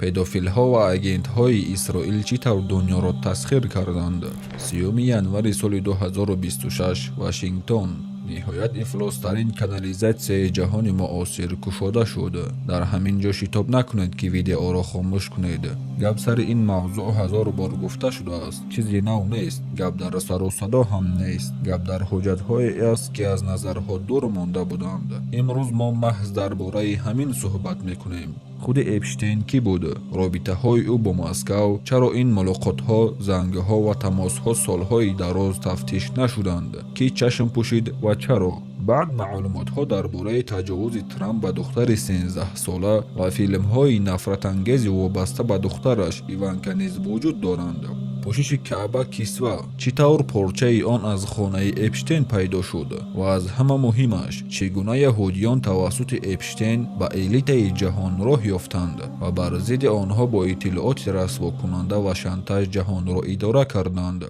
Педофилҳо ва агентҳои Исроил чӣ тавр дунёро тасхир карданд? 30 январи соли 2026, Вашингтон. Ниҳоят ифлостарин канализатсияи ҷаҳони муосир кушода шуд. Дар ҳамин ҷо шитоб накунед, ки видеоро хомӯш кунед. Гап сари ин мавзӯъ ҳазор бор гуфта шудааст, чизи нав нест. Гап дар сару садо ҳам нест. Гап дар ҳуҷҷатҳое аст, ки аз назарҳо дур монда буданд. Имрӯз мо маҳз дар бораи ҳамин суҳбат мекунем. Худи Эпштейн кӣ буд? Робитаҳои ӯ бо Москав? Чаро ин мулоқотҳо, зангҳо ва тамосҳо солҳои дароз тафтиш нашуданд? Кӣ чашм пӯшид ва чаро? Баъд маълумотҳо дар бораи таҷовузи Трамп ба духтари 13-сола ва филмҳои нафратангези вобаста ба духтараш Иванка низ вуҷуд доранд. Пӯшиши Каъба кисва чӣ тавр порчаи он аз хонаи Эпштейн пайдо шуд ва аз ҳама муҳимаш, чӣ гуна яҳудиён тавассути Эпштейн ба элитаи ҷаҳон роҳ ёфтанд ва бар зидди онҳо бо иттилооти расвокунанда ва шантаж ҷаҳонро идора карданд.